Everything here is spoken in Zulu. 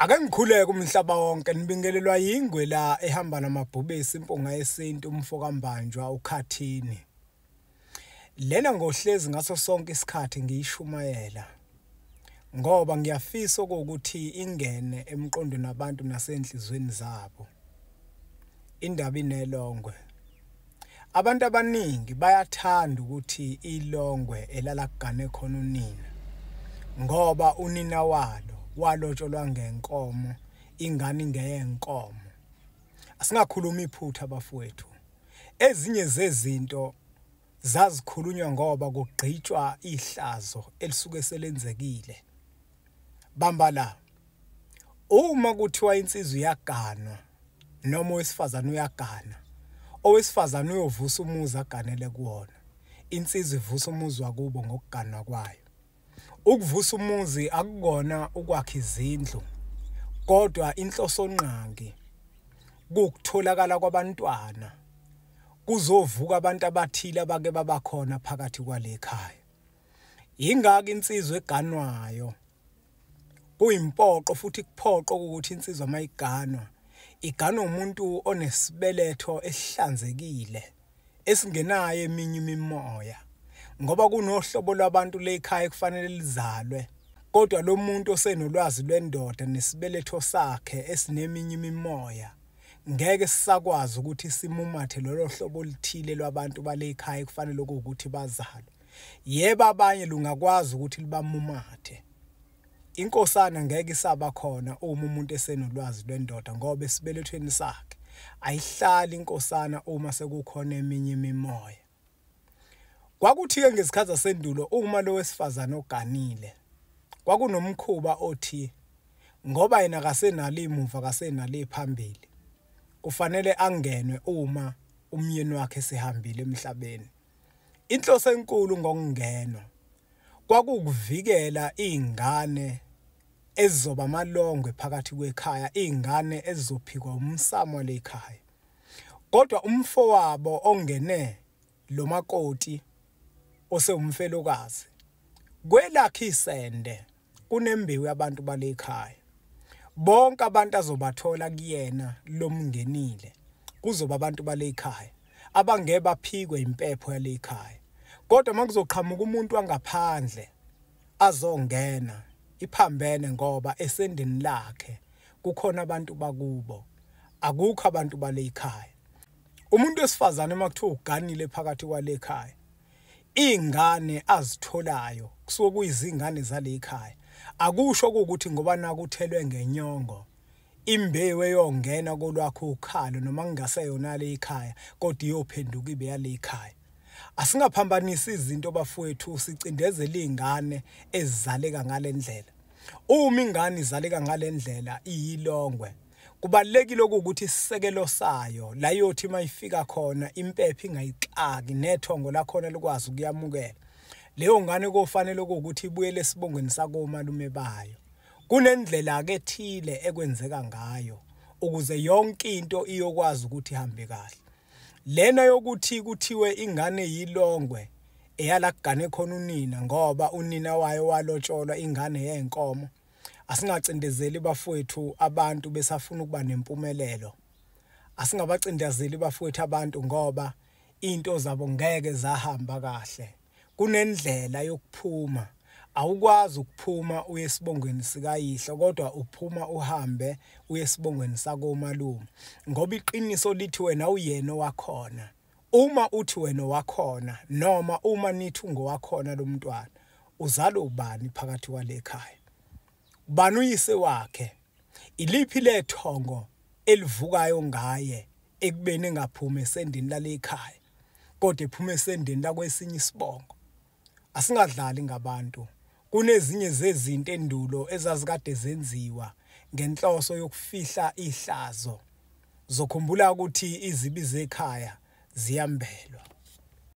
Ake ngikhuleke umhlaba wonke nibingelelwa yingwe la ehamba namabhubesi impunga yesintu umfo kaMbanjwa uKhathini. Lena ngohlezi ngaso sonke isikhathi ngiyishumayela ngoba ngiyafisa ukuthi ingene emqondweni wabantu nasenhlizweni zabo. Indaba inelongwe. Abantu abaningi bayathanda ukuthi ilongwe elala kugane khona unina ngoba unina walo walotsholwa ngenkomo, ingane ingeyenkomo. Asingakhulumi iphutha bafowethu. Ezinye zezinto zazikhulunywa ngoba kugqitshwa ihlazo elisuke selenzekile. Bamba la. Uma kuthiwa insizwa iyaganwa noma owesifazane uyagana, owesifazane uyovusa umuzi aganele kuwona. Insizwa ivusa umuzi wakubo ngokuganwa kwayo. Ukuvusa umuzi akukona ukwakha izindlu, kodwa inhlosonqangi kukutholakala kwabantwana. Kuzovuka abantu abathile abake babakhona phakathi kwale khaya. Yingakho insizwa eganwayo kuyimpoqo futhi kuphoqo ukuthi insizwa mayiganwa iganwa umuntu onesibeletho esihlanzekile esingenayo eminye imimoya, ngoba kunohlobo lwabantu lekhaya kufanele lizalwe, kodwa lo muntu osenolwazi lwendoda nesibeletho sakhe esineminye imimoya ngeke sisakwazi ukuthi simumathe lolo hlobo oluthile lwabantu balekhaya kufanele ukuthi bazalwe. Yebo, abanye lungakwazi ukuthi libamumathe. Inkosana ngeke isaba khona uma umuntu esenolwazi lwendoda, ngoba esibelethweni sakhe ayihlali inkosana uma sekukhona eminye imimoya. Kwakuthi-ke ngesikhathi sasendulo uma lo wesifazane oganile kwakunomkhuba othi ngoba yena akasenalo imuva akasenalo iphambili, kufanele angenwe uma umyeni wakhe esehambile emhlabeni. Inhloso enkulu ngokungenwa kwakukuvikela izingane ezizoba amalongwe phakathi kwekhaya, izingane ezizophikwa umsamo lekhaya. Kodwa umfowabo ongene lo makoti osewumfelokazi kwelakhe isende kunembewu yabantu balekhaya. Bonke abantu azobathola kuyena lomngenile kuzoba abantu balekhaya abangeke baphikwe impepho yalekhaya. Kodwa makuzoqhamuka umuntu wangaphandle azongena iphambene, ngoba esendeni lakhe kukhona abantu bakubo, akukho abantu balekhaya. Umuntu wesifazane makuthiwa uganile phakathi kwalekhaya, ingane azitholayo kusuke kuyizingane zalekhaya. Akusho ukuthi ngoba nakuthelwe ngenyongo imbewu eyongena kolwakho ukhalo noma kungaseyona lekhaya kodwa iyophenduka ibe yalekhaya. Asingaphambanisi izinto bafowethu, sicindezele izingane ezizaleka ngalendlela. Uma ingane izaleka ngalendlela iyilongwe, kubalekile ukuthi isisekelo sayo la yothi mayifika khona impepho ingayixaki nethongo lakhona likwazi ukuyamukela. Leyo ngane kofanele ukuthi ibuyele esibongweni sakomalume bayo. Kunendlela ke ethile ekwenzeka ngayo ukuze yonke into iyokwazi ukuthi ihambe kahle. Lena yokuthi kuthiwe ingane yilongwe eyala kugane khona unina ngoba unina wayo walotsholwa ingane yenkomo, asingacindezeli bafowethu abantu besafuna ukuba nempumelelo. Asingabacindezeli bafowethu abantu ngoba into zabo ngeke zahamba kahle. Kunendlela yokuphuma. Awukwazi ukuphuma uye esibongweni sikayihlo, kodwa uphuma uhambe uye esibongweni sakomalume, ngoba iqiniso lithi wena uyena owakhona. Uma uthi wena owakhona noma uma nithi ungowakhona lo mntwana, uzalwa ubani phakathi kwalekhaya? Ubani uyise wakhe? Iliphi lethongo elivukayo ngaye ekubeni engaphumi esendini lalekhaya kodwa ephuma esendini lakwesinye isibongo? Asingadlali ngabantu. Kunezinye zezinto endulo ezazikade zenziwa ngenhloso yokufihla ihlazo. Zokhumbula ukuthi izibi zekhaya ziyambelwa.